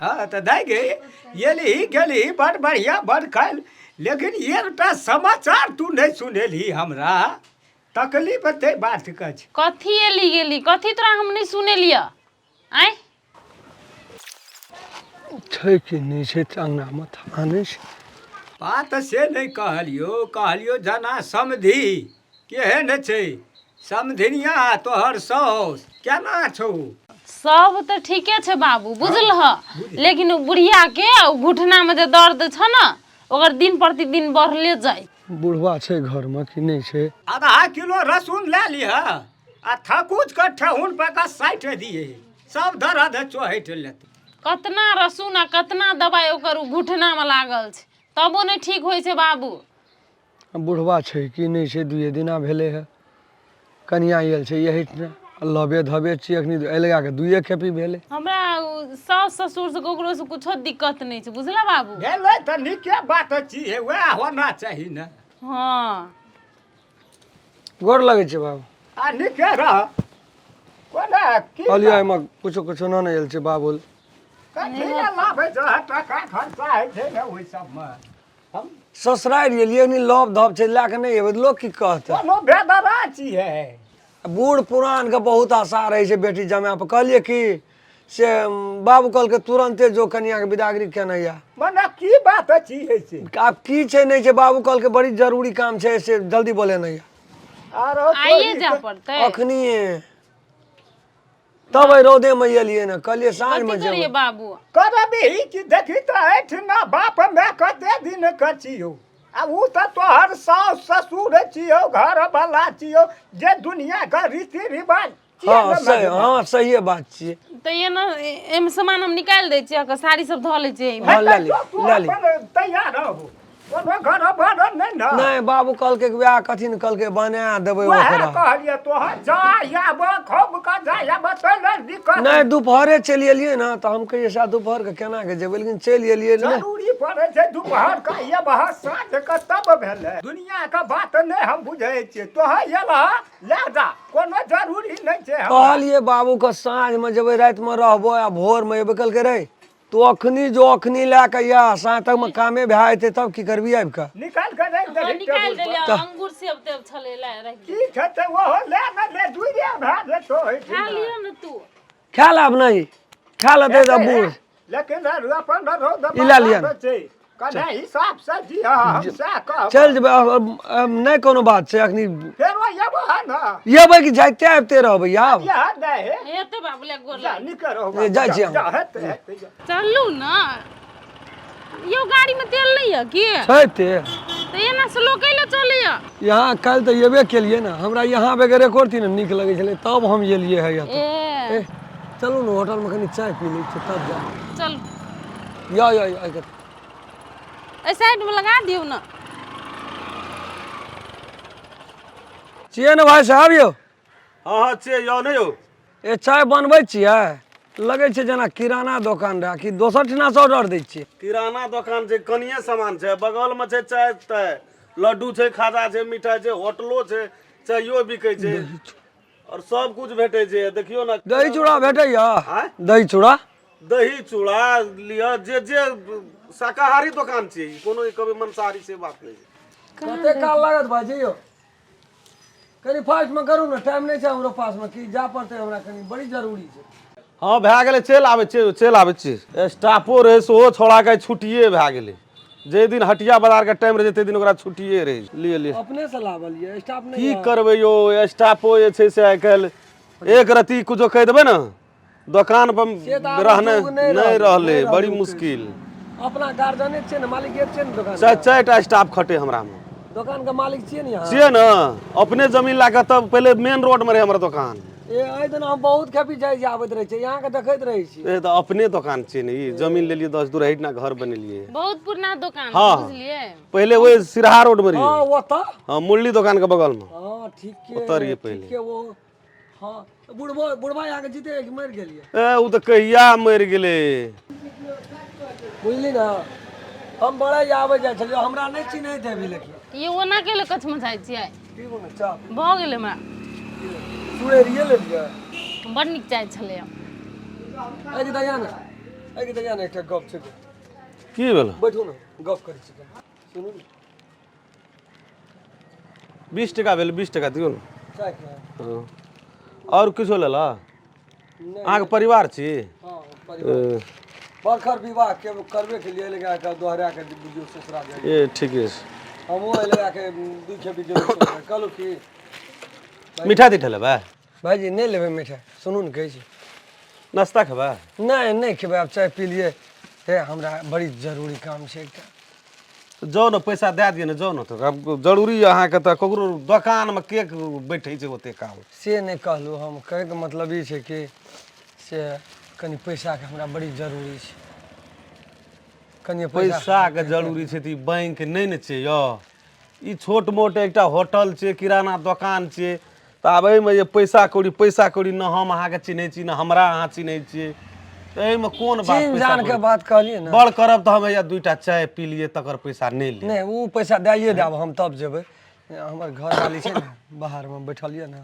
हँ तऽ दाइ गे, एलही गेलही, बड़ बढ़िआँ, बड़ खायल, लेकिन एकटा समाचार तू नहि सुनेलही हमरा। तकलीफ ताहि बातके छै। कथी एली गेली, कथी तोरा हम नहि सुनेलियऽ? आँय? छै कि नहि छै तऽ अङ्गनामे थाना नहि छै। बात से नहि कहलियौ, कहलियौ जेना समधि केहन छै, समधिनिया तोहर साउस केना छौ? सब तऽ ठीके छै बाबू, बुझलह, लेकिन ओ बुढ़िया के ओ घुटना में जे दर्द छ ने, ओकर दिन प्रतिदिन बढ़ले जाय। बुढ़वा छै घरमे कि नहि छै? आधा किलो रसून लए लिह आ थकुच के ठेहुन पर के साटि दिए, सब दर्द चोहटि लेतै। कतना रसून आ कतना दवाइ ओकर ओ घुटना में लागल छै, तबो नहि ठीक होइ छै बाबू। बुढ़वा छै कि नहि छै? दुइए दिना भेलै हँ, कनिया आयल छै एहिठिना, लबे धबे छियै एखनी, एहि लगा कऽ दुइए खेपी भेलै। हमरा ओ सास ससुर से ककरो से कुछो दिक्कत नहि छै, बुझला बाबू? भेलै तऽ नीके बात छियै, वएह होना चाही ने। हँ। गोर लगै छै बाबू। आ नीके रह। कोना की कहलियै, एहिमे कुछो कुछो नहि आयल छै बाबुल। कथी लए लाबै छै? टाका खर्चा होइ छै ने ओहि सबमे। हम ससुरारि गेलियै, एखनी लव धब छै, लए कऽ नहि एबै तऽ लोक की कहतै? कोनो बेदरा छियै। बूढ़ पुरानके बहुत आशा रहै छै बेटी जमाए पर। कहलियै कि से बाबू कहलकै तुरन्ते जो, कनियाके बिदागरी केने या। मने की बात छियै से? आब की छै नहि छै, बाबू कहलकै बड़ी जरूरी काम छै, से जल्दी बोलेने या। आरो आइए जाय पड़तै? अखनी तब एहि रौदेमे एलियै ने, कहलियै साँझमे कथी करियै जेबै। बाबू? करबही कि? देखी तऽ एहिठिना बाप माय कते दिन के छियौ, आ ओ तऽ तोहर साउस ससुर छियौ, घर वाला छियौ, जे दुनिया के रीति रिवाज छियै। हँ ने सही। मधुबा? हँ, सहिए बात छियै। तऽ ये ने एहिमे सामान हम निकालि दै छियै, अहाँके साड़ी सब धऽ लै छियै एहिमे। हँ, लए ली, तू लए ली। अपन तैयार रहू, कोनो घर भर नहि ने। नहि, बाबू कहलकै कि वएह कथी ने कहलकै बना देबै वएह ओकरा। कहलियै तोहर जा आब खूब के जा आब तै लए दिक्कत नहि, दुपहरे चलि एलियै ने तऽ हम कहियै से दुपहरके केना के जेबै, लेकिन चलि एलियै नहि। जरूरी पड़ै छै दुपहर के एबह, साँझ के तब भेलै। दुनिया के बात नहि हम बुझै छियै। तोहर एलह, लए जा, कोनो जरूरी नहि छै हमरा। कहलियै बाबूके साँझमे जेबै, रातिमे रहबै आ भोरमे एबै। कहलकै रे तू अखनी जो, अखनी लए कऽ या साँझ तकमे कामे भए जेतै तब की करबी आबि कऽ? निकालि कऽ राखि हँ, दही निकालि टेबुल पर। देलियै, अंगूर सेब तेब छलै, लए राखि की खेतै ओहो? लए ने ले, दूरे भए जेतौ। खा लिअ ने तू। खा लेब, नहि खा लेतै तऽ बूढ़। लेकिन अपन रौद ई लए लिअ ने। छै कने हिसाब से दिअ, हम सएह कहब। चलि जेबै आब, आब, आब नहि कोनो बात छै अखनी। फेरो एबह ने? एबै कि जाइते आबिते रहबै आब? इएह दै हे। हेतै बाबू, ले गोर जा लाग। नीक रहू। ए, जाइ छी हम। जा, हेतै हेतै, जा। चलू ने यौ, गाड़ी में तेल नहीं है की? छै तेल। तऽ एना स्लो कैले चलैया? यहाँ काल्हि तऽ एबे केलियै ने, हमरा यहाँ बगैर एको रत्ती ने नीक लगै छलै, तब हम एलियै है एतऽ। ए। ए चलू ने, होटलमे कनि चाय पी लै छियै तब जायब। चल। या या या, एहि एहि साइड में लगा दियौ ने। छियै ने भाइ साहब यौ? हँ हँ, छियै यौ। नहि यौ। ए चाय बनबै छियै, लगै छै जेना किराना दोकान रहए कि दोसर ठिनासँ ऑर्डर दै छियै? किराना दोकान छै, कनिये सामान छै, बगलमे छै चाय ताय, लड्डू छै, खाजा छै, मिठाइ छै, होटलो छै, चाइयो बिकै छै आओर सब कुछ भेटै छै, देखियौ ने। दही चूड़ा भेटैया? आँय? दही चूड़ा। दही चूड़ा लिअ, जे जे शाकाहारी दोकान छियै ई, कोनो कभी मांसाहारी से बात नहि छै। कते काल लागत भाइजी यौ? कनि फास्टमे करू ने, टाइम नहि छै हमरो पासमे, कि जाय पड़तै हमरा, कनि बड़ी जरूरी छै। हँ, भए गेलै, चलि आबै छियै, चलि आबै छियै। स्टाफो रहै सेहो छौड़ाके छुट्टिए भए गेलै। जाहि दिन हटिया बाजारके टाइम रहै छै ताहि दिन ओकरा छुट्टिए रहै छै। लिअ लिअ। अपने से लाबल ये स्टाफ नहि? की करबै यौ, स्टाफो जे छै से आइ काल्हि एक रत्ती कुछो कहि देबै ने दोकान पर से तऽ आब रहने युग नहि नहि रहलै, रहलै, नहि रहलै बड़ी ओ चीज। मुश्किल। अपना गार्जियने छियै ने, मालिक छियै ने दोकान? चारि चारि टा स्टाफ खटे हमरामे। दोकान के मालिक छियै ने अहाँ? छियै ने, अपने जमीन लए कऽ। तब पहिले मेन रोडमे रहै हमर दोकान। ए एहि दिना हम बहुत खेपी जाइ छी, आबैत रहै छी, अहाँके देखैत रहै छी। ए तऽ अपने दोकान छियै ने ई, जमीन लेलियै 10 दूर हटि ना घर बनेलियै। बहुत पुरना दोकान। हँ। बुझलियै? पहिले ओहि सिरहा रोडमे रहियै। हँ, ओतऽ। हँ, मुरली दोकानके बगलमे। हँ, ठीक के। ओतऽ रहियै पहिले। ठीक के वो। हँ, बुढ़बो बुढ़बा अहाँके जीते कि मरि गेलियै? ए ओ तऽ कहिया मरि गेलै। बुझली ने, हम बड़ा आबै जाइ छलियै, हमरा नहि चिन्हैत हेबी लेकिन। ये ओना केले कचमचाइ छियै? पीबू ने चाह। भऽ गेलै हमरा। सुरेरिये लेलियै। बड़ नीक चाय छलैए। एहि दया ने। एहि देखिया ने एकटा गप छै। की भेल? बैठू ने, गप करै छी कनि। सुनू ने। 20 टका भेल, 20 टका दियौ ने। चाय के? हँ। आओर किछो लेलऽ? नहि। अहाँके परिवार छी? हँ, परिवार। बरखर विवाह के करबे के लिए लगा के दोहरा के बुझियौ ससुरा जाइ। ए, ठीके छै। हमहूँ एहि लगा के दू खेपी गेलहुँ ससुरा। कहलहुँ की मिठाइ तिठाइ लेबै? भाइजी, नहि लेबै मिठाइ। सुनू ने, कहै छी। नाश्ता खेबै? नहि, नहि खेबै, आब चाय पी लिए। हे, हमरा बड़ी जरूरी काम छै एकटा। तऽ जाउ ने, पैसा दए दिअ ने, जाउ ने। तऽ आब जरूरी यऽ अहाँके तऽ ककरो दोकानमे के बैठै छै ओते काल? से नहि कहलहुँ हम। कहैके मतलब ई छै कि से कनि पैसाके हमरा बड़ी जरूरी छै, कनि पैसा। पैसाके जरूरी छै तऽ ई बैंक नहि ने छै यौ, ई छोट मोट एकटा होटल छै, किराना दोकान छै। तऽ आब एहिमे जे पैसा कौड़ी, पैसा कौड़ी ने हम अहाँके चिन्है छी, ने हमरा अहाँ चिन्है छियै, तऽ एहिमे कोन बात? चिन्ह पैसा जान के कौड़ी? बात कहलियै ने। बड़ करब तऽ हम हैया 2टा चाय पी लियै, तकर पैसा नहि लेब। नहि, ओ पैसा दैए देब हम, तब जेबै। हमर घरवाली छै ने बाहरमे बैठल यऽ ने,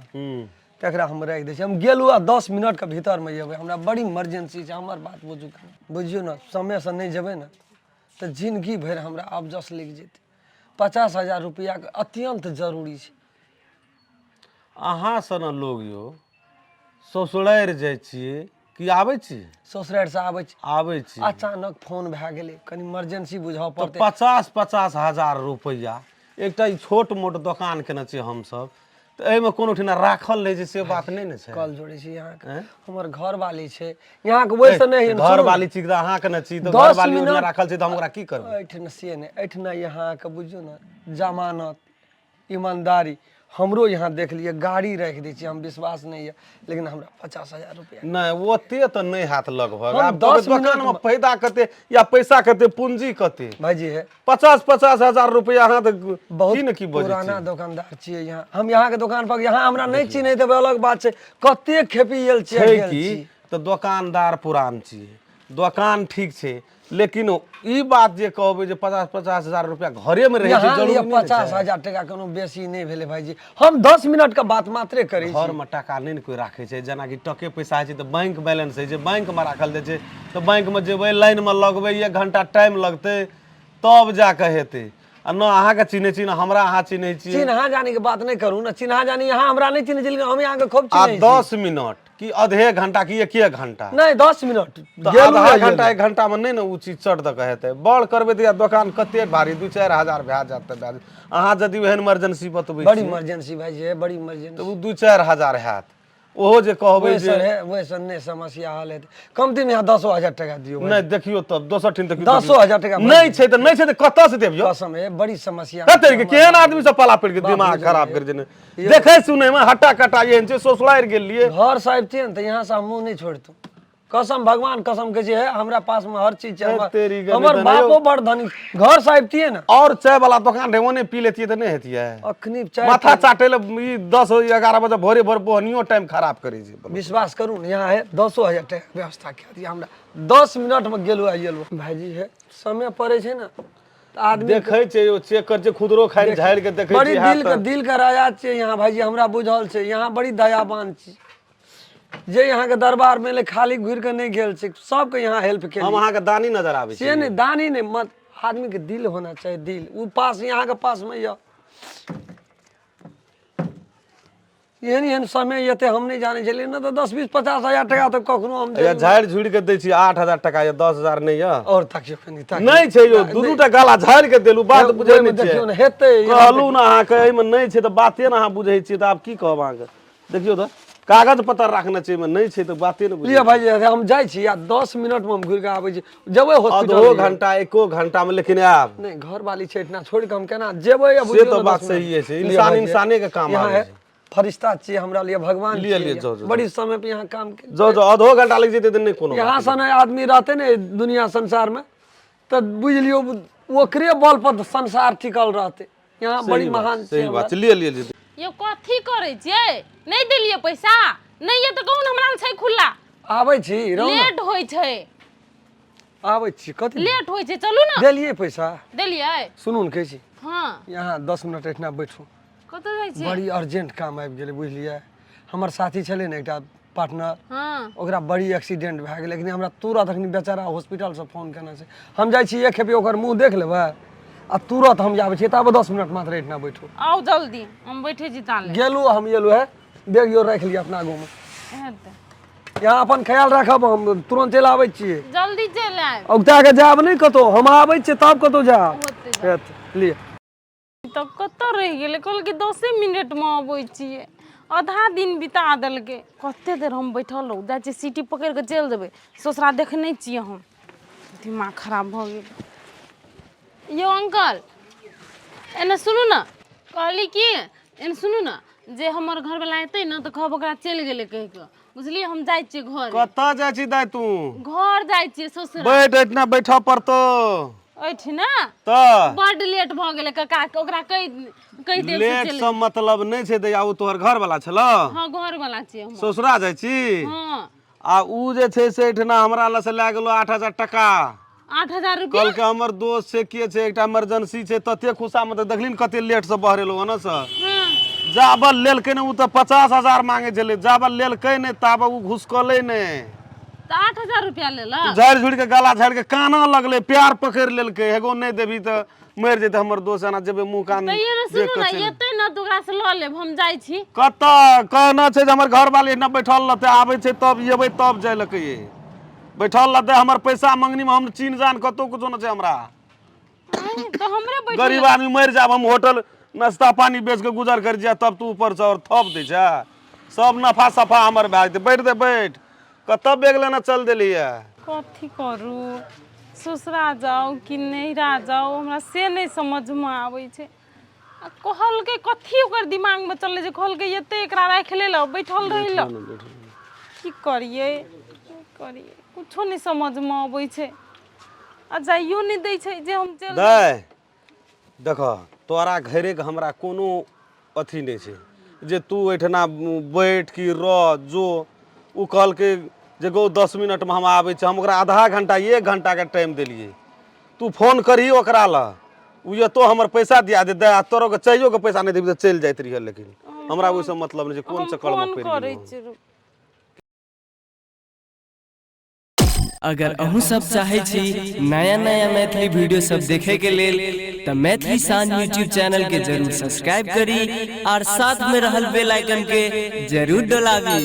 तकरा हम राखि दै छी। हम गेलहुँ आ 10 मिनटके भीतरमे अयबै। हमरा बड़ी इमरजेंसी छै। हमर बात बुझू कनि। बुझियौ ने, समयसँ नहि जेबै ने तऽ जिनगी भरि हमरा अबजस लागि जेतै। 50,000 रुपैआके अत्यन्त जरूरी छै। अहाँ सन लोग यौ ससुरारि जाइ छियै कि आबै छियै? ससुरारिसँ आबै छी। आबै छी। अचानक फोन भए गेलै, कनि इमरजेंसी बुझऽ तऽ पड़तै। 50-50 हजार रुपैआ एकटा ई छोट मोट दोकान केने छियै हमसभ, तऽ एहिमे कोनो ठिना राखल रहै छै, से बात नहि ने छै। कल जोड़ै छी अहाँके। आँय? हमर घरवाली छै यहाँके, ओहिसँ नहि घर सुनू ने। वाली छी तऽ अहाँके ने छी तऽ 10 घरवाली ओहिना मिनट राखल छै तऽ हम ओकरा की करबै? एहिठिना से नहि, एहिठिना अहाँके बुझियौ ने जमानत ईमानदारी हमरो यहाँ देख लिअ, गाड़ी राखि दै छी हम, विश्वास नहि यऽ, लेकिन हमरा 50,000 रुपैआ। नहि, ओते तऽ नहि हैत लगभग। हम आब 10 दोकानमे मिनटमे फायदा कते या पैसा कते, पूंजी कते? भाइजी हे, 50-50 हजार रुपैआ अहाँ तऽ बहुत की ने की बजै पुराना छी। दोकानदार छियै यहाँ हम। यहाँके दोकान पर यहाँ हमरा नहि चिन्हैत हेबै, अलग बात छै। कते खेपी आयल छियै, छै गेल की छी। तऽ दोकानदार पुरान छियै, दोकान ठीक छै, लेकिन ई बात जे कहबै जे 50-50 हजार रुपैआ घरेमे रहै छै, यहाँ जरूरी लिए नहि ने पचास छै। हजार टका कोनो बेसी नहि भेलै भाइजी। हम 10 मिनट के बात मात्रे करै छी। घरमे टाका नहि ने कोइ राखै छै। जेनाकि टके पैसा होइ छै तऽ बैंक बैलेंस होइ छै, बैंकमे राखल जाइ छै। तऽ बैंकमे जेबै, लाइनमे लगबै, 1 घंटा टाइम लगतै, तब जा कऽ हेतै। आ न अहाँके चिन्है छी, ने हमरा अहाँ चिन्है छी। चिन्हा जानी के बात नहि करू ने। चिन्हा जानी यहाँ हमरा नहि चिन्है छी, लेकिन हम यहाँ के खूब आ चिन्है छी। 10 मिनट कि आधे घंटा कि एके घंटा? नहि, 10 मिनट तऽ गेलहुँ आधा आ घंटा गेलहुँ। 1 घंटामे नहि ने ओ चीज चट दऽ कऽ हेतै। बड़ करबै तऽ दोकान कते भारी, 2-4 हजार भए जायत तऽ भए जायत। अहाँ यदि ओहन इमरजेंसी बतबै बड़ी छी इमरजेंसी भाइजी, बड़ी इमरजेंसी। तऽ ओ 2-4 हजार हैत। ओहो जे कहबै जे वैसन है, वैसन नहि समस्या हल हेतै। कमती में यहाँ 10,000 टका दियौ। नहि, देखियौ तब दोसर ठिन देखियौ। 10,000 टका। नहि छै तऽ नहि छै, तऽ कतऽ से देब यौ? कसम है, बड़ी समस्या। कते के केहन आदमी सब पाला पड़ि गेल, बाप दिमाग रे। खराब कर देने। देखै सुनै मे हट्टा कट्टा एहन छै, ससुरारि गेलियै। घर से अबितियै ने तऽ यहाँ से हम मुँह नहि छोड़तहुँ। कसम, भगवान कसम के जे है, हमरा पास में हर चीज छै। हे तेरी गली हमर तऽ बापो नहि बड़ धनी। घर से अबितियै ने। और चाय वाला दोकान रहे, ओने पी लेतियै तऽ नहि हेतियै? अखनी चाय माथा चाटे ले ई 10-11 बजे भोरे भोर बोहनियो टाइम खराब करै छै। विश्वास करू ने, यहाँ है 10,000 टका के व्यवस्था कए दिअ हमरा। 10 मिनट में गेलहुँ आ गेलहुँ। भाईजी हे, समय पड़ै छै ने तऽ आदमी देखै छै यौ, चेक करै छै, खुदरो खाइ झाड़ि के देखै बड़ी छियै दिल हैत के दिल के राजा छियै यहाँ भाईजी, हमरा बुझल छै। यहाँ बड़ी दयावान छी। जे यहाँ के दरबार में एलै, खाली घुरि के नहि गेल छै। सबके यहाँ हेल्प हम केलियै। अहाँके दानी नजर आबै से छी? नहि, दानी नहि, मत आदमी के दिल होना चाही, दिल ओ पास यहाँ के पास में यऽ। एहन एहन समय एते हम नहि जानै छलियै ने, तऽ 10, 20, 50 हजार टका तऽ कखनो हम या झाड़ि झुड़ि के दै छी 8000 टका या 10,000 नहि यऽ? आओर तकियौ कनि, तकियौ। नहि छै यौ, दू दूटा गाला झाड़ि के देलू, बात बुझै ओहिमे नहि छियै। देखियौ ने, हेतै। कहलू ने अहाँके, एहिमे नहि छै तऽ बाते ने अहाँ बुझै छियै। तऽ आब की कहब अहाँके? देखियौ तऽ कागज पत्तर राखने छै, एहिमे नहि छै तऽ बाते ने बुझै। लिअ भाई, हम जाइ छी आ 10 मिनट में हम घुरि कऽ आबै छी। जेबै हॉस्पिटल। आधो घंटा एको घंटा में लेकिन आयब। नहि, घर वाली छै इतना, छोड़ि कऽ हम केना जेबै? आ से बुझियौ तऽ ने बात 10 मिनट। सहिए छै। लिअ इंसान भाईजी, इंसाने के काम यहाँ आबै है छै। फरिश्ता छियै हमरा लिए, भगवान लिअ, छियै लिअ, यहाँ। जाउ, जाउ, बड़ी समय पे यहाँ काम के जाउ जाउ, आधो घंटा लागि जेतै तऽ नहि कोनो यहाँ बात। सन आदमी रहते ने दुनिया संसार में तऽ बुझि लियौ ओकरे बल पर संसार टिकल रहते। यहाँ बड़ी सही बात, महान सही छै। बात छै। लिअ लिअ लिअ। यौ, कथी करै छियै? नहि देलियै पैसा? नहि ये तऽ कहू ने, हमरा लग छै खुल्ला। आबै छी, रहू ने। लेट होइ छै। आबै छी, कथी? लेट होइ छै, चलू ने। देलियै पैसा। देलियै। सुनू ने, कहै छी। हँ। यहाँ 10 मिनट एहिठिना बैठू। कतऽ जाइ छियै? बड़ी अर्जेंट काम आबि गेलै, बुझलियै? हमर साथी छलै ने एकटा पार्टनर, हँ, ओकरा बड़ी एक्सीडेंट भए गेलै। लेकिन हमरा तुरंत अखनी बेचारा हॉस्पिटलसँ फोन केने छै। हम जाइ छी, एक खेपी ओकर मुँह देख लेबै आ तुरंत हम आबै छी। ताबे 10 मिनट मात्र एहिठिना बैठू। आउ जल्दी, हम बैठे छी ताले। गेलहुँ, हम एलहुँ। है बैग यो राखि लिअ अपना आगूमे। हेतै। यहाँ अपन ख्याल राखब, हम तुरंत चलि आबै छियै। जल्दी चलि आयब। औगता के जायब नहि कतहु, हम आबै छियै तब कतहु जायब। होतै। हेतै, लिअ। तब कतऽ रहि गेलै? कहलकै 10 मिनटमे अबै छियै, आधा दिन बिता देलकै। कते देर हम बैठल रहू? जाइ छियै, सीटी पकड़ि कऽ चलि जेबै। ससुरा देखने छियै हम, दिमाग खराब भऽ गेल। यौ अंकल, एने सुनू ने। कहली कि एने सुनू ने, जे हमर घरवला एतै ने तऽ कहब ओकरा चलि गेलै कहि कऽ, बुझलियै? हम जाइ छियै घर। कतऽ जाइ छी दाइ तू? घर जाइ छियै ससुरा। बैठ, एहिठिना बैठऽ पड़तौ। एहिठिना? तऽ बड लेट भऽ गेलै काका, ओकरा कहि कहि देब से लेट चलि। से मतलब नहि छै दैया। ओ तोहर घर वाला छलौ? हँ, घर वाला छियै हमर। ससुरा जाइ छी? हँ। आ ऊ जे छै से एहिठिना हमरा लग से लए गेलो 8000 टका। 8000 रुपया? कहलकै हमर दोस्त छै, के छै, एकटा इमरजेंसी छै। तते खुशा में तऽ देखली ने कते लेट से बहरेलौ ओने से। जाबल लेलकै ने, ओ तऽ 50,000 मांगे छलै। जाबल लेलकै नहि ताबे ओ घुसकलै नहि। तऽ 8000 रुपया लेलक? झाड़ि झुड़ि के गला झाड़ि के काना लगलै, प्यार पकड़ि लेलकै, हेगो नहि देबही तऽ मरि जेतै हमर दोस्त, एना जेबै मुँह कान तैयो ने देख सुनू कऽ ने, चलि। एतै ने तऽ ओकरा से लऽ लेब, हम जाइ छी। कतऽ? कहना छै जे हमर घरवाली एहिना बैठल रहतै, आबै छै तब एबै तब जाय लए कहियै। बैठल रहतै हमर पैसा मंगनीमे, हम चिन्ह जान कतहु कुछो नहि छै हमरा। आँय, तऽ हमरे बैठल। गरीब आदमी मरि जाब, हम होटल नाश्ता पानी बेच के गुजर कर जाए, तब तू ऊपर से और थप दै छै, सब नफा सफा हमर भए जेतै। बैठ दे, बैठ। कतऽ बैग लेने चल देलियै? कथी करू? ससुरा जाउ कि नैहरा जाउ, हमरा से नहि समझमे आबै छै। आ कहलकै कथी ओकर दिमागमे चललै जे कहलकै एतै एकरा राखि लै लए, बैठल रहै लए। की करियै, की करियै, कुछो नहि समझमे अबै छै। आ जाइयो नहि दै छै जे हम चलि। दाइ देख, तोरा घरेके हमरा कोनो अथी नहि छै जे तू एहिठिना बैठ कि रह जो। ओ कहलकै जे गौ 10 मिनटमे हम आबै छी। हम ओकरा आधा घंटा 1 घंटाके टाइम देलियै। तू फोन करही ओकरा लए, ओ एतौ हमर पैसा दिया दे आ तोरो के चाहियो के पैसा नहि देबही तऽ चलि जाइत रहियै। लेकिन हमरा ओहिसँ मतलब नहि छै। कोन हम चक्करमे फोन पड़ि करै गेलहुँ? छी, रुक। अगर अहूँ सब चाहै छी नया नया मैथिली वीडियो सब देखे के लेल तऽ मैथिली शान यूट्यूब चैनल के जरूर सब्सक्राइब करी और साथ में रहल बेल आइकन के जरूर डोलाबी।